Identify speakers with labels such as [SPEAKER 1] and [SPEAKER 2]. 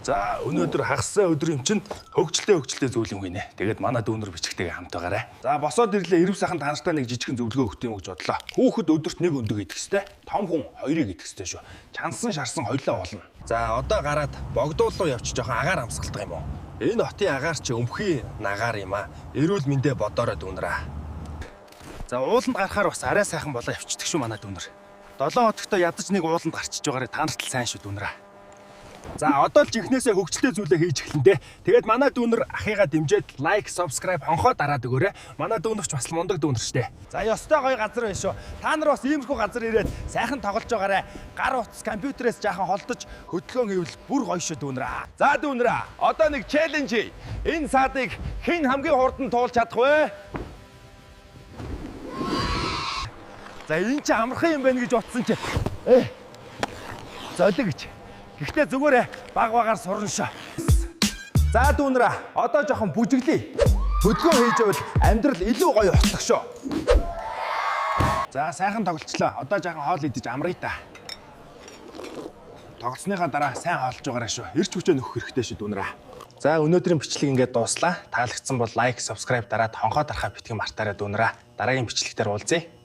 [SPEAKER 1] За өнөөдөр хагассан өдөр юм чинь хөгжилтэй зүйл юм гинэ. Тэгээд манай дүүнер бичгтэйгээ хамт байгаарай. За босоод ирлээ Ирв сайхан та нартай нэг жижигхэн зөвлөгөө өгөх юм гэж бодлоо. Хүүхэд өдөрт нэг өндөг идэх ёстой. Том хүн хоёрыг идэх ёстой шүү. Чансан шарсан хоёлоо болно. За одоо гараад богдуул руу явчих жоохон агаар амсгалдаг юм уу? Энэ хотын агаар чи өмхий нагаар юм аа. Эрүүл мэндэ бодоорой дүүнраа. За ууланд гарахаар бас арай сайхан болоо явчихдаг шүү манай дүүнер. 7 хоногтой ядаж нэг ууланд гарчиж байгаарэ та нарт л сайн шүү дүүнраа. За одоо л жинхнээсээ хөгжилтэй зүйлээ хийж эхлэн дээ. Тэгээд манай дүүнер ахыгаа дэмжиж лайк, subscribe хонхоо дараад өгөөрэй. Манай дүүнерч бас л мундаг дүүнер штэ. За ёстой гоё газар байна шүү. Та нар бас иймэрхүү газар ирээд сайхан тоглож байгаарэ. Гар утас компьютерээс жаахан холдож хөдөлгөөн хийвэл бүр гоё шүү дүүнраа.
[SPEAKER 2] За дүүнраа, одоо нэг челленж хий. Энэ саадыг хэн хамгийн хурдан туулж чадах вэ?
[SPEAKER 1] За энэ чи амархан юм байна гэж утсан чи. Золиг гэж. Гэхдээ зүгээр баг багаар сурна шээ. За дүүнраа, одоо жоохон бүжиглэе. Хөдөлгөөн хийж байвал амьдрал илүү гоё болох шүү. За сайхан тоглолцлоо. Одоо жоохон хоол идэж амрая та. Тоглосныхаа дараа сайн хоолж байгаарай шүү. Ирч хүчээ нөхөх хэрэгтэй шүү дүүнраа. За өнөөдрийн бичлэг ингээд дууслаа. Таалагдсан бол лайк, subscribe дараад хонхоо дарахаа битгий мартаарай дүүнраа. Дараагийн бичлэгтэр уулзъя.